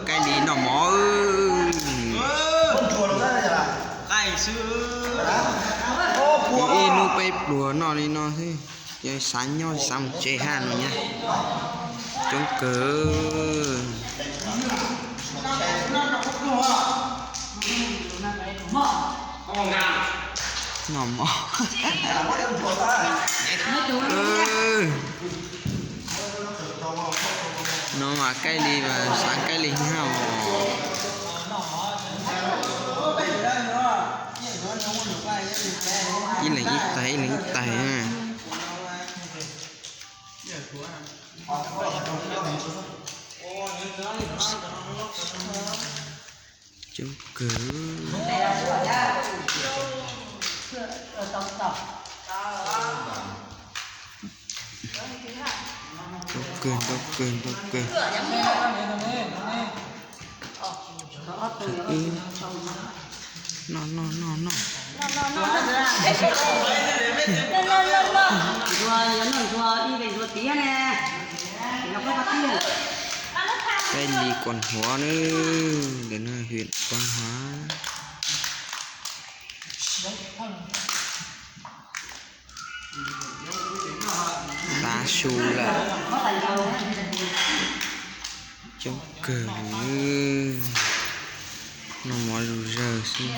Kais li noj mov. Ib hnub peb pluag noj li no xwb, ces xav nyob xav mus tsev hab no nyab. Coob kawg. Noj mov. No mas Kaij Lis mas xav Kaij Lis hab os. Ib leeg ib tais, ib leeg ib tais. Coob kawg. Ntau kawg, ntau kawg, ntau kawg. Noj, noj, noj, noj. Kaij Lis Kuam Huav na, ntawm no hwm Kuam Huav. Tav su lawm. Coob kawg li, noj mov zuj zawg xwb.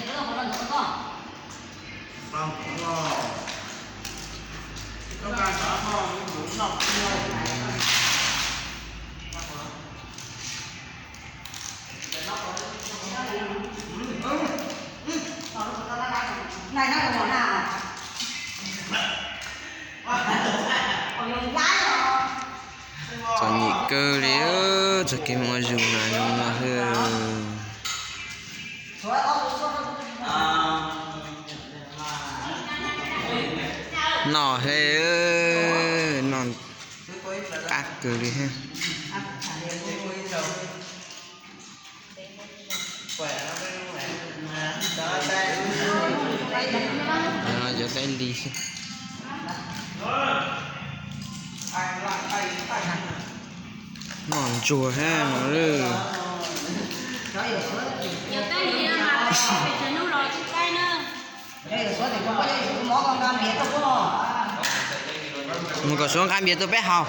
Txom nyem kawg li, txoj kev mus ua zug na no xwb. Noj he, noj qab kawg li he. Cov Kaij Lis noj ntsuag hab no lawm. Mus kom Suav nqa npias tuaj peb haus.